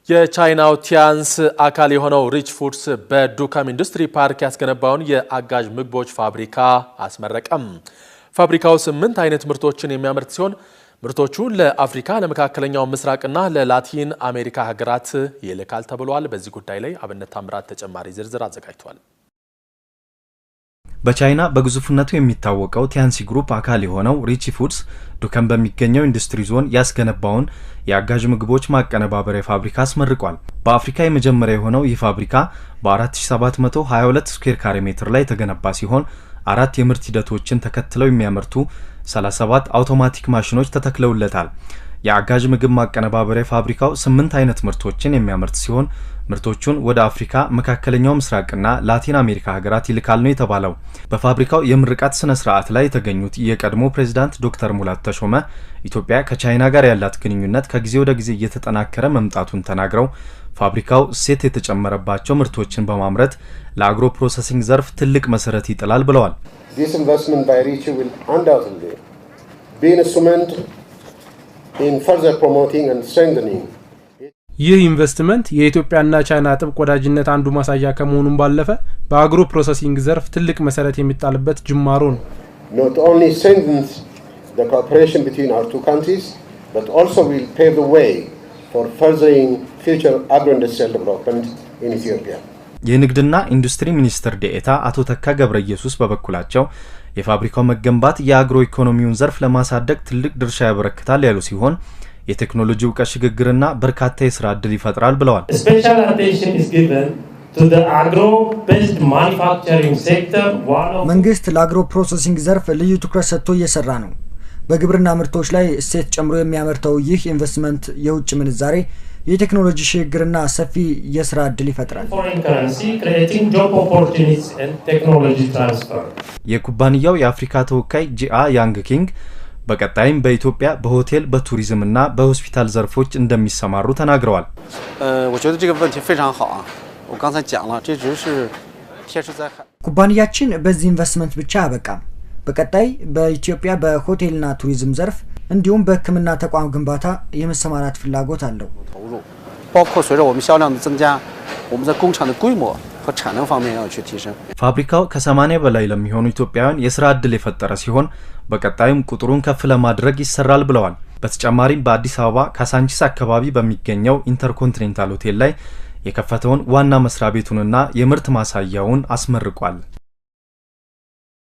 የቻይናው ቲያንስ አካል የሆነው ሪች ፉድስ በዱከም ኢንዱስትሪ ፓርክ ያስገነባውን የአጋዥ ምግቦች ፋብሪካ አስመረቀም። ፋብሪካው 8 አይነት ምርቶችን የሚያመርት ሲሆን ምርቶቹን ለአፍሪካ፣ ለመካከለኛው ምስራቅና ለላቲን አሜሪካ ሀገራት ይልካል ተብሏል። በዚህ ጉዳይ ላይ አብነት ታምራት ተጨማሪ ዝርዝር አዘጋጅቷል። በቻይና በግዙፍነቱ የሚታወቀው ቲያንሲ ግሩፕ አካል የሆነው ሪቺ ፉድስ ዱከም በሚገኘው ኢንዱስትሪ ዞን ያስገነባውን የአጋዥ ምግቦች ማቀነባበሪያ ፋብሪካ አስመርቋል። በአፍሪካ የመጀመሪያ የሆነው ይህ ፋብሪካ በ4722 ስኩዌር ካሬ ሜትር ላይ የተገነባ ሲሆን 4 የምርት ሂደቶችን ተከትለው የሚያመርቱ 37 አውቶማቲክ ማሽኖች ተተክለውለታል። የአጋዥ ምግብ ማቀነባበሪያ ፋብሪካው 8 አይነት ምርቶችን የሚያመርት ሲሆን ምርቶቹን ወደ አፍሪካ፣ መካከለኛው ምስራቅና ላቲን አሜሪካ ሀገራት ይልካል ነው የተባለው። በፋብሪካው የምርቃት ስነ ስርዓት ላይ የተገኙት የቀድሞ ፕሬዝዳንት ዶክተር ሙላቱ ተሾመ ኢትዮጵያ ከቻይና ጋር ያላት ግንኙነት ከጊዜ ወደ ጊዜ እየተጠናከረ መምጣቱን ተናግረው ፋብሪካው እሴት የተጨመረባቸው ምርቶችን በማምረት ለ agro processing ዘርፍ ትልቅ መሰረት ይጥላል ብለዋል። This investment by Richy will undoubtedly be instrumental in further promoting and strengthening ይህ ኢንቨስትመንት የኢትዮጵያና ቻይና ጥብቅ ወዳጅነት አንዱ ማሳያ ከመሆኑም ባለፈ በ agro processing ዘርፍ ትልቅ መሰረት የሚጣልበት ጅማሮ ነው። not only strengthens the cooperation between our two countries, but also will pave the way for furthering future agro-industrial development in Ethiopia. የንግድና ኢንዱስትሪ ሚኒስትር ዴኤታ አቶ ተካ ገብረ ኢየሱስ በበኩላቸው የፋብሪካው መገንባት የአግሮ ኢኮኖሚውን ዘርፍ ለማሳደግ ትልቅ ድርሻ ያበረክታል ያሉ ሲሆን የቴክኖሎጂ እውቀት ሽግግርና በርካታ የስራ ዕድል ይፈጥራል ብለዋል። Special attention is given to the agro-based manufacturing sector. One of መንግስት ለ agro processing ዘርፍ ልዩ ትኩረት ሰጥቶ እየሰራ ነው። በግብርና ምርቶች ላይ እሴት ጨምሮ የሚያመርተው ይህ ኢንቨስትመንት የውጭ ምንዛሬ፣ የቴክኖሎጂ ሽግግርና ሰፊ የስራ ዕድል ይፈጥራል። foreign currency, creating job opportunities and technology transfer. የኩባንያው የአፍሪካ ተወካይ ጂአ ያንግ ኪንግ በቀጣይም በኢትዮጵያ በሆቴል፣ በቱሪዝምና በሆስፒታል ዘርፎች እንደሚሰማሩ ተናግረዋል። 我觉得这个问题非常好啊。我刚才讲了，这只是天是在海。 ኩባንያችን በዚህ ኢንቨስትመንት ብቻ አያበቃም። በቀጣይ በኢትዮጵያ በሆቴልና ቱሪዝም ዘርፍ እንዲሁም በሕክምና ተቋም ግንባታ የመሰማራት ፍላጎት አለው። 投入，包括随着我们销量的增加，我们在工厂的规模和产能方面要去提升。 ፋብሪካው ከ80 በላይ ለሚሆኑ ኢትዮጵያውያን የስራ ዕድል የፈጠረ ሲሆን በቀጣይም ቁጥሩን ከፍ ለማድረግ ይሰራል ብለዋል። በተጨማሪም በአዲስ አበባ ካሳንቺስ አካባቢ በሚገኘው ኢንተርኮንቲኔንታል ሆቴል ላይ የከፈተውን ዋና መስሪያ ቤቱንና የምርት ማሳያውን አስመርቋል።